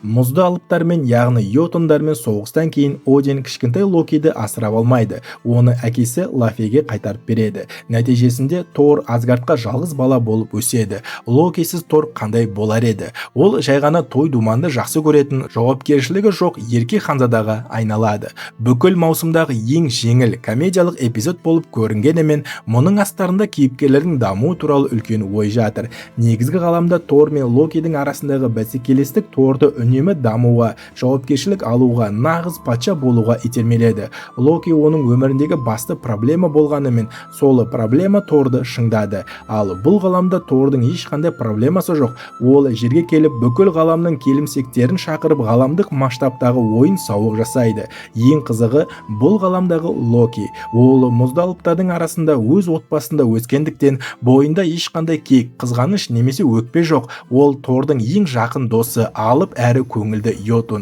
Мұзды алыптармен, яғни йотундармен соғыстан кейін Один кішкентай Локиді асырап алмайды, оны әкесі Лафейге қайтарып береді. Нәтижесінде Тор Асгардқа жалғыз бала болып өседі. Локисіз Тор қандай болар еді? Ол жай ғана той думанды жақсы көретін, жауапкершілігі жоқ ерке ханзадаға айналады. Бүкіл маусымдағы ең жеңіл комедиялық эпизод болып көрінгенімен, мұның астарында кейіпкерлердің дамуы туралы үлкен ой жатыр. Негізгі ғаламда Тор мен Локидің арасындағы бәсекелестік Торды үнемі дамуға, жауапкершілік алуға, нағыз патша болуға итермеледі. Локи оның өміріндегі басты проблема болғанымен, сол проблема Торды шыңдады. Ал бұл ғаламда Тордың ешқандай проблемасы жоқ. Ол жерге келіп, бүкіл ғаламның келімсектерін шақырып, ғаламдық масштабтағы ойын сауық жасайды. Ең қызығы, бұл ғаламдағы Локи ол мұзды алыптардың арасында, өз отбасында өскендіктен, бойында ешқандай кек, қызғаныш немесе өкпе жоқ. Ол Тордың ең жақын досы, алып әрі көңілді йотун.